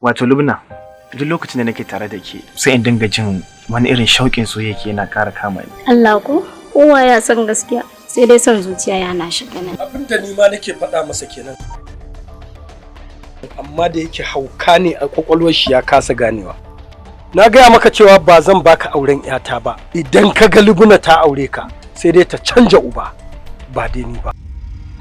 Wato Lubna, duk lokacin da nake tare da ke, sai in dinga jin wani irin shauƙin soyayya ke yana ƙara kama ni. Allah ko? Kowa ya san gaskiya, sai dai son zuciya yana shiga nan. Abin da ni ma nake faɗa masa kenan, amma da yake hauka ne a kwakwalwar shi, ya kasa ganewa. Na gaya maka cewa ba zan baka auren yata ba. Idan ka ga Lubuna ta aure ka, sai dai ta canja uba, ba dai ni ba.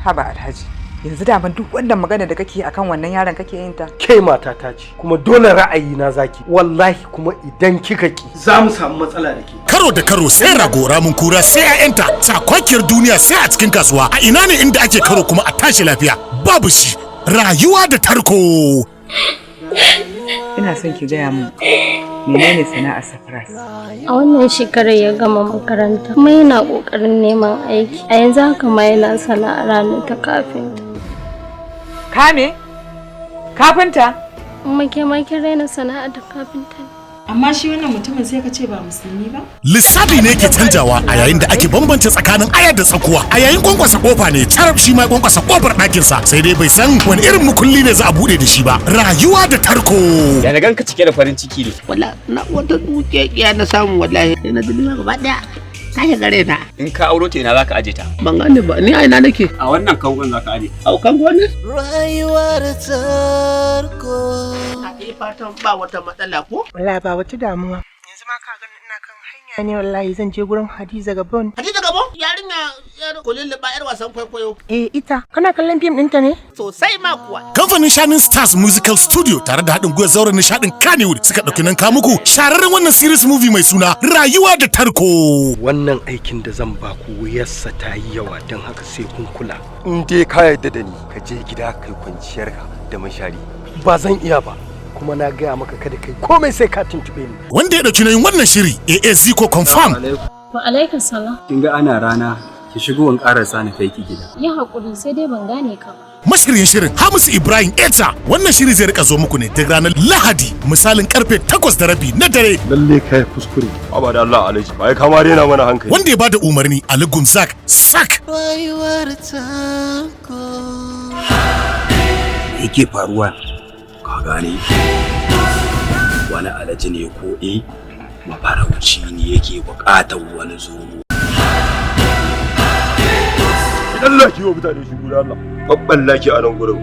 Haba Alhaji, yanzu daman duk wannan magana da kake akan wannan yaron kake yin ta? Ke mata ta ce, kuma dole ra'ayi na zaki. Wallahi kuma idan kika ki, za mu samu matsala da ke. Karo da karo sai rago, ramin kura sai 'ya'yanta, sakwakiyar duniya sai a cikin kasuwa. A ina ne inda ake karo kuma a tashi lafiya? Babu shi. Rayuwa da Tarko. Ina son ki gaya min menene sana'ar Safras? A wannan shekarar ya gama makaranta, kuma yana ƙoƙarin neman aiki. A yanzu haka ma yana sana'ar hannu ta kafinta. Kame? Kafinta? Amma ke ma kin raina sana'ar ta kafinta ne? Amma shi wannan mutumin sai ka ce ba musulmi ba? Lissafi ne ke canjawa a yayin da ake bambance tsakanin aya da tsakuwa. A yayin kwankwasa kofa ne carab shi ma kwankwasa kofar ɗakinsa, sai dai bai san wani irin mukulli ne za a buɗe da shi ba. Rayuwa da Tarko. Ya na ganka cike da farin ciki ne? Wala na wata dukiya na samu, wallahi sai na duniya gaba daya ta shiga raina. In ka auro ta, ina zaka aje ta? Ban gane ba, ni a ina nake? A wannan kangon zaka aje. Aukan gone. Rayuwar Tarko. A dai fatan ba wata matsala ko? Wallahi ba wata damuwa. Yanzu ma ka gani ina kan hanya ne, wallahi zan je gurin Hadiza Gabon. Hadiza Gabon, yarinya yar kulilliba, yar wasan kwaikwayo? Eh, ita. Kana kallon fim ɗinta ne? Sosai ma kuwa. Kamfanin Shining Stars Musical Studio tare da haɗin gwiwar zauren nishaɗin Kannywood suka ɗauki nan muku shahararren wannan series movie mai suna Rayuwa da Tarko. Wannan aikin da zan ba ku, wuyarsa ta yi yawa, don haka sai kun kula. In dai ka yarda da ni, ka je gida kai kwanciyarka da mashari. Ba zan iya ba, kuma na gaya maka kada kai komai sai ka tuntube ni. Wanda ya ɗauki nauyin wannan shiri, AA Ziko Confirm. Wa alaikum salam. Kin ga ana rana, ki shigo in ƙarasa na kai ki gida. Yi haƙuri, sai dai ban gane ka ba. Mashirin shirin, Hamisu Ibrahim Eta. Wannan shiri zai rika zo muku ne duk ranar Lahadi misalin karfe 8:30 na dare. Lalle kai kuskure. Aba da Allah Alhaji, bai kama rena mana hankali. Wanda ya bada umarni, Ali Gunzak Sak. Rayuwar Tarko. Yake faruwa, ka gane, wani alhaji ne ko mafarauci ne yake buƙatar wani zomo. Idan laki wa mutane shi guda Allah babban laki a nan gurin,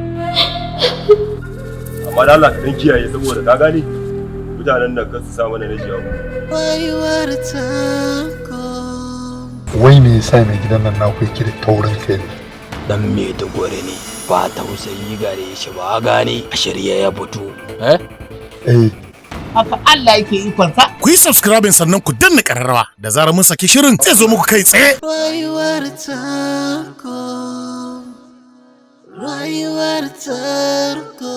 amma da Allah ka dan kiyaye, saboda ka gane mutanen nan kan su sa mana rashi abu. Rayuwar Tarko. Wai me yasa mai gidan nan naku yake da taurin kai ne? Dan Maiduguri ne, ba tausayi gare shi ba, gane a shirye ya fito eh. Eh. Haka Allah yake ikonsa. Ku yi subscribing sannan ku danna ƙararrawa, da zarar mun saki shirin zai zo muku kai tsaye. Rayuwar Tarko. Rayuwar Tarko.